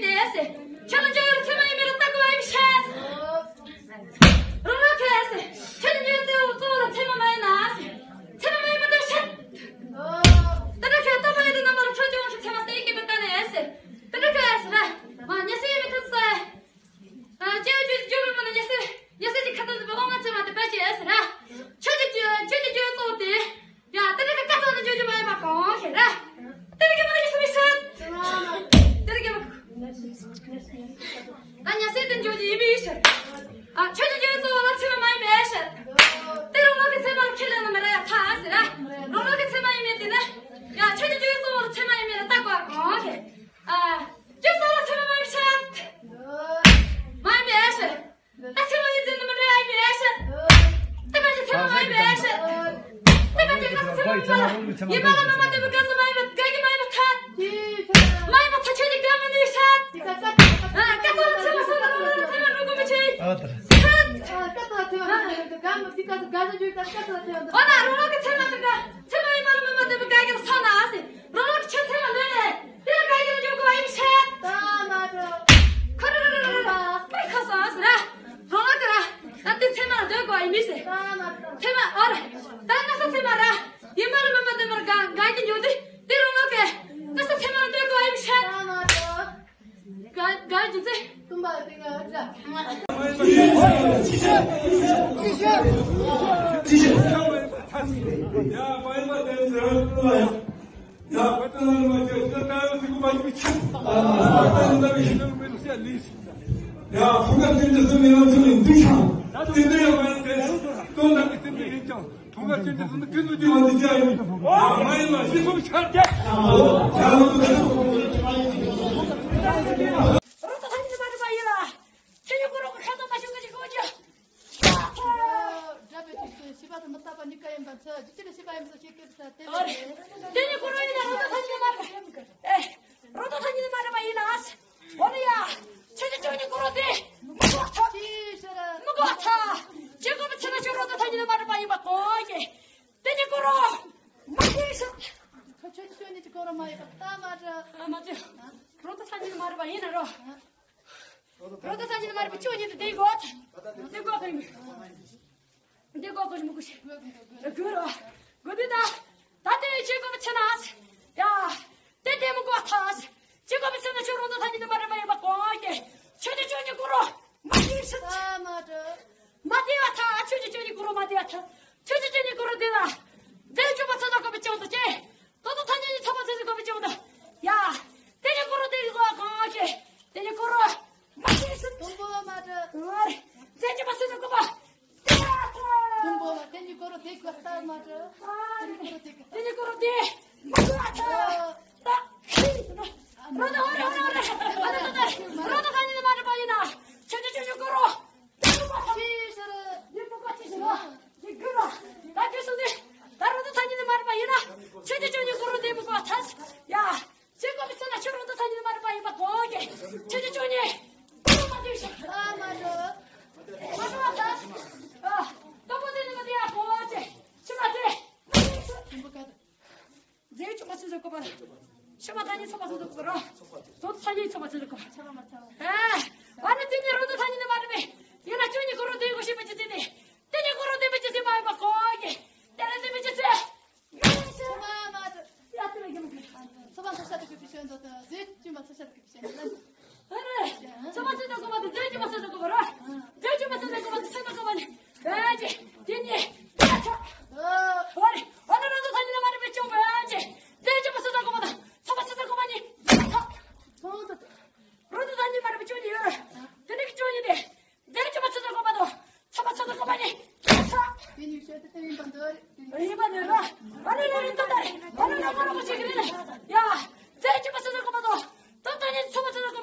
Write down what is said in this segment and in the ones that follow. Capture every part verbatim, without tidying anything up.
དེ་ཟེར། ཁྱོད་ལ་འཇོག་ཡོད་ཚད་མ་ཡིན་མིན་ལ་ལྟ་དགོས་པ་ཡིན་ཤེས། རོ་ལོ་ཁེ་ཟེར། ཁྱོད་ལ་འཇོག་ཡོད་ཚད་གཙོ་བོ་ལ་ཚད་མ་མ་ཡིན་ན་ཟེར། ཚད་མ་མ་ཡིན་མ་ལྟ་ཤེས། ད་ནི་ཁྱོད་ལྟ་མ་ཡིན་དུ་རྣམ་པར་ཁྱོད་ཀྱི་དབང་ཤེས་ཚད་མ་སྟེ་ཡི་གེ་མི་ལྟ་ནས་ཟེར། ད་ནི་ཁྱོད་ཟེར་ར། མ་ཉེ་སེ་ཡི་མི་ཐུབ་ཟེར། ཨ། ཅེའུ་ཅུས་ཇོ་རུ་མ་ན་ཉེ་སེ། ཉེ་སེ་ཅི་ཁ་ཏ་ཟི་བ་ཨོ་ང་ཚེ་མ་དེ་པ་ཅེ་ཨེ་ཟེར་ར། ཁྱོད་ཀྱི་ཁྱོད་ཀྱི་ཁྱོད་གཙོ་བོ་དེ། ཡ། དེ་རིང་གི་ཀ་ཚོགས་ནི་འཇོག་རྒྱུ་མ་ཡིན་པ་གང་ཤེས་ར། དེ་རིང་གི་མ་ལ་ཡི་སུ་མི་ཤེས། དེ་རིང་གི་མ། ད་ཉ་སེ་དེ་འཇོག་རྒྱུ་ཡིན་མི་ཤེས། ཨ། ཁྱོད་ཀྱི་ཁྱོད་གཙོ་བོ་ལ་ཚེ་མ་མ་ཡིན་པའི་ཤེས། དེ་རིང་ལོ་གི་ཚེ་མ་ཁས་ལེན་ན་མི་ར་ཡ་ཐ་ཨ་ཟེར་ར། རོ་ལོ་གི་ཚེ་མ་ཡིན་མེད་དེ་ན། ཡ། ཁྱོད་ཀྱི་ཁྱོད་གཙོ་བོ་ལ་ཚེ་མ་ཡིན་མེད་ལ་ལྟ་དགོས་གང་ཤེས། ཨ། ཁྱོད་གཙོ་བོ་ལ་ཚེ་མ་མ་ཡིན་ཤེས། མ་ཡིན་པའི་ཤེས། ད་ཚེ་མ་ཡིན་ཚེ་ནི་མི་འདྲ་ཡ་ཡིན་པའི་ཤེས། ད་ཕན་ཆད་ཚེ་མ་མ་ཡིན་པའི་ཤེས། ད་ཕན་ཆད་ཀ་ས་ཚེ་མ་མ་ཡིན་པ་ལ་མ་བསྡད་པའི་ཀ་ས་མ་ཡིན་པ་དགའ་གི་མ་ཡིན་པ་ཐད། མ་ཡིན་པ་ཐད་ཆོས་ཀྱི་དགའ་མ་ནུས་ཤེས། ཨ། ཀ་ས་ཚེ་མ་ས་མ་རོ་ལོ་ཚེ་མ་འགྲོ་གི་མི་ཆོས། ཨ། ད་ཀ་ས་ཚེ་མ་དགའ་མ་དགའ་མ་དགའ་ས་ཆོས་ད་ཀ་ས་ཚེ་མ། ཨོ་ན་རོ་ལོ་གི་ཚེ་མ་དགའ། ཚེ་མ་ཡིན་པ་ལ་མ་མ་བསྡད་པའི་དགའ་གི་ལ་ས་ན་ཨ་ཟེར། རོ་ལོ་གི་ཆོས་ཚེ་མ་ལོས་ནས། དེ་ལ་ག་ཡིན་འཇོག་གི་བ་ཡིན་ཤེས། ད་མ་འགྲོ། ཁ་ར་ར་ར་ར་ར། ཁ་ཁ་སོང་ཟེར་ར། རོ་ལོ་གི་ར། ད་དེ་ཚེ་མ་ལ་སྡོད་དགོས་ཡིན་མི་ཟེར། ད་མ་འགྲོ། ཚེ་མ་ཨོ་ར། ད་ང་ས་ཚེ་མ་ར། ཡིན་མ་ར་མ་མ་སྡོད་པར་ག་ག་གི་འཇོག་དེ། དེ་རོ་ལོ་གི། ང་ས་ཚེ་མ་ལ་སྡོད་དགོས་ཡིན་ཤེས། ད་མ་འགྲོ། ག་ག་གི་ཚེ། ཏུམ་པ་དེ་ག་ར། ཡ་མ་ཡིན་པ་དེ་ཚེ་ར། ཡ། ཡ། ཕུག་ན་ཐེན་ཅི་སུ་མི་ལ་སུ་ལིན་དུ་ཆང་། དེ་འདྲ་ཡང་མ་ཡིན་ཏེ། དོན་དག་གི་རྟེན་འབྲེལ་ཡིན་ཀྱང་ཕུག་ན་ཐེན་ཅི་སུ་ནི་ཀུན་ཏུ་བདེ་བ་འདི་ཅི་ཡང་ཡིན། ཡ་མ་ཡིན་ལ་ཤི་སོང་ཆར་རྒྱ། ཡ་ལོ་དུ་ཆུ། རོ་ཏོ་ཐང་གི་མ་རེད་པ་ཡིན་ལ། ཁྱེད་ཉིད་ཁོ་རང་གི་ཁ་དོག་མ་ཤོང་གི་ཅིག་ཁོ་ཅི། དགྲ་བོས་ཅི་སྟེ་ཤི་བ་དང་མི་རྟག་པ་གཉིས་ཀ་ཡིན་པ་མཚོན་རྒྱུ་ཅི་ལ་ཤི་བ་ཡིན་པ་ཤེས་སྐྱེས་ས་དེ་བས། དེ་ནི་ཁོ་རང་ཡིན་ན་རོ་ཏོ་ཐང་ཉི་མ་རེད། ཨེ། རོ་ཏོ་ཐང་ཉི་མ་རེད་པ་ཡིན་ན། འོ་ན་ཡ། ཁྱེད་ཀྱི་ཅོ་ཉི་ཁོ་རང་དེ། མི་གོ་ཐ། མི་གོ་ཐ། ཅི་གོ་མི་ཚེ་ན་ཅོ་རོ་ཏོ་ཐང་ཉི་མ་རེད་པ་ཡིན་པ་གོ་གི། དེ་ནི་ཁོ་རང་། མ་ཤེས་ཤག་ཁྱོད་ཀྱི་ཅོ་ཉི་ཅི་ཁོ་རང་མ་ཡིན་པ་ད་མ་རེད། ཨ་མ་ཅི། རོ་ཏོ་ཐང་ཉི་མ་རེད་པ་ཡིན་ན་རོ། རོ་ཏོ་ཐང་ཉི་མ་རེད་པ་ཅོ་ཉི་དེ་དེ་གོ་ཐ། དེ་གོ་གི། འདི་གོ་གོ་མི་གོ་ཤེས། གོ་རོ། གོ་འདི་ད། ད་དེ་ཅི་གོ་མི་ཚེ་ན། ཡ། དེ་དེ་མི་གོ་ཐ། ཅི་གོ་མི་ཚེ་ན་ཅོ་རོ་ཏོ་ཐང་ཉི་མ་རེད་པ་ཡིན་པ་གོ་གི། ཁྱོད་ཀྱི་ཅོ་ཉི་ཁོ་རང་། མ་ཤེས་ཤག་མ་འགྲོ། མ་བདེ་བ་ཐ། ཁྱོད་ཀྱི་ཅོ་ཉི་ཁོ་རང་མ་བདེ་བ་ཐ། ཁྱོད་ཀྱི་ཅོ་ཉི་ཁོ་རང་བདེ་ལ། བདེ་ཅོ་མ་ཚོ་ན་གོ་མི་ཅོ་དོ་ཅེ། ཏོ་ཏོ་ཐང་ཉི་ཉི་ཚོ་མ་ཚོ་ཚོ་གོ་མི་ཅོ་དོ། ཡ། དེ་ཉི་ཁོ་རང་བདེ་གོ་གང་ཤེས། དེ་ཉི་ཁོ་རང་། མ་ཤེས་སུ། དུམ་བུ་བ་མ་འགྲོ། ཨོ་རེ། བདེ་ཅོ་མ་ཚོ་ཚོ་གོ་མ། བདེ་བ་ཐ། དུམ་བུ་བ་དེ་ཉི་ཁོ་རང་བདེ་གོ་ཐ་མ་འགྲོ། ཨོ་རེ། དེ་ཉི་ཁོ་རང་བདེ་གོ་ཐ། དེ་ཉི་ཁོ་རང་བདེ། མ་གོ་ཐ། ད། རོ་ཏོ་ཧོ་རེ་ཧོ་རེ་ཧོ་རེ། རོ་ཏོ་ཧོ་རེ་ཧོ་རེ། རོ་ཏོ་ཐང་ཉི་མ་རེད་པ་ཡིན་ན། ཁྱོད་ཀྱི་ཅོ་ཉི་ཁོ་རང་། རྫས་ཆུང་མ་ཚོད་ཚོད་གོ་བ། ཤ་མ་ཐ་ཉི་ཚོ་མ་ཚོད་ཚོད་གོ་བ་རོ། ཚོ་ཐ་ཉི་ཚོ་མ་ཚོད་ཚོད་གོ་བ། ཨ། ཨ་ནི་དེ་ནི་རོ་ཏོ་ཐ་ཉི་ནི་མ་རེད་པས། ཡིན་ན་ཅོ་ཉི་ཁོ་རང་དེ་གོ་ཤེས་པ་ཅི་ཚེ་དེ། དེ་ནི་ཁོ་རང་དེ་པ་ཅི་ཚེ་མ་ཡིན་པ་གོ་གི། དེ་ནི་དེ་པ་ཅི་ཚེ། ཡ་ཚེ་མ་མ་ཚེ། ཡ་ཚེ་མ་གི་མ་གི། ཚོ་མ་ཚོ་ཤ་དེ་གི་བི་ཤན་དོ་དོ་རྫས་ཆུང་མ་ཚོ་ཤ་དེ་གི་བི་ཤན་དོ། ཨ་རེ། ཚོ་མ་ཚོ་དོ་གོ་མ་དོ་རྫས་ཆུང་མ་ཚོ་དོ་གོ་མ་རོ། རྫས་ཆུང་མ་ཚོ་དོ་གོ་མ་དོ་ཚོ་མ་གོ་མ་ནི། ཨ་ཅེ། དེ་ནི། ཡ་ཚེ། ཨོ་རེ། ཨོ་ན་རོ་ཏོ་ཐང་ཉི་ནི་མ་རེད་པས་ཅོ་བ་ཨ་ཅེ། རྫས་ཆུང་མ་ཚོ་དོ་གོ་མ་དོ་ཚོ་མ་ཚོ་དོ་གོ་མ་ནི། ཡ་ཚེ། ཚོ་དོ། རོ་ཏོ་ཐང་ཉི་མ་རེད་པས་ཅོ་ཉི་ཡོད། དེ་ནི་གི་ཅོ་ཉི་དེ། དེ་ཅོ་མ་ཚོད་ཚོད་གོ་མ་དོ། ཚོད་མ་ཚོད་ཚོད་གོ་མ་ནི། ཡ་ཚ། དེ་ནི་ཤེས་ཏེ་དེ་ཡིན་པ་འདོད་རེད། ཡིན་པ་འདོད་རེད། ཨ་ནི་ལོ་རིན་ཏོ་ད་རེད། ཨ་ནི་ལོ་མ་ལོ་གོ་ཅིག་རེད། ཡ། དེ་ཅོ་མ་ཚོད་ཚོད་གོ་མ་དོ། ཏོ་ད་ནི་ཚོད་མ་ཚོད་ཚོད་གོ།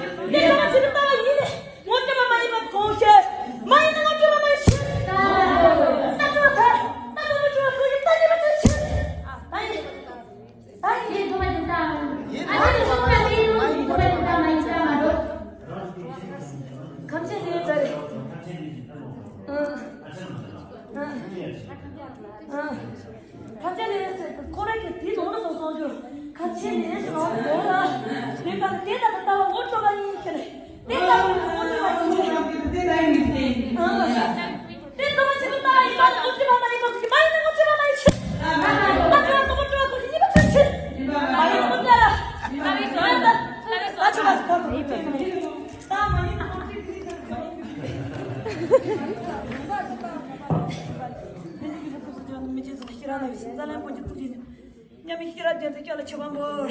ཡིན། དེ་ཚང་མ་ཆོས་ཀྱི་ལྟ་བ་ཡིན། ངོ་སྤྲོད་པ་མ་ཡིན་པ་གང་བྱེད། མ་ཡིན་ན་ངོ་སྤྲོད་པ་མ་ཡིན། ད་ལྟ་བ་ད་ལྟ་བ་ཆོས་ཀྱི་ལྟ་ཡིན་པ་ཆོས་ཆོས་ཡིན། ད་ཡིན། ད་ཡིན། དེ་ཚང་མ་ཆོས་ཀྱི་ལྟ་བ་ཡིན། ཨ་ནི་ཚང་མ་དེ་ཡིན། ཚང་མ་ཆོས་ཀྱི་ལྟ་བ་མ་ཡིན་ལྟ་མ་འགྲོ། ཁམས་ཆེན་ལས་ཚར་རེད། ཨ། ཨ། ཨ། ཁ་ཆེ་ལས་ཟེར་ཁོ་རང་གི་དེའི་ནང་ལ་སོང་སོང་རྒྱུ། ཁ་ཆེ་ལས་ཟེར་བ་ནོར་ལ། དེ་ག་དེ་ལྟ་བུ་ལྟ་བ་ངོ་སྤྲོད་པ་ཡིན་ཁྱེད། དེ་ལྟ་བུ་ངོ་སྤྲོད་པ་ཡིན་ཁྱེད། ཨ། དེ་ཚང་མ་ཆེ་བ་ལྟ་བ་ཡིན་པ་ནི་ངོ་སྤྲོད་པ་མ་ཡིན་པ་ཟིག་མ་ཡིན་ན་ངོ་སྤྲོད་པ་མ་ཡིན་ཁྱེད། ད་ཁྱེད་རང་ཚོ་ངོ་སྤྲོད་པ་ཁོ་ཡིན་པ་ཚོད་ཁྱེད། མ་ཡིན་ངོ་སྤྲོད་ར། ད་ཁྱེད་རང་ཚོ་ཁོ་ཚོ་ངོ་སྤྲོད་པ་ཡིན། ད་མ་ཡིན་ཁོ་ཚོ་ཁྱེད། མཉམ་མེད་ཤེས་རབ་རྒྱལ་མཚན་སྐྱབས་ལ་མཆོད་པ་འབུལ།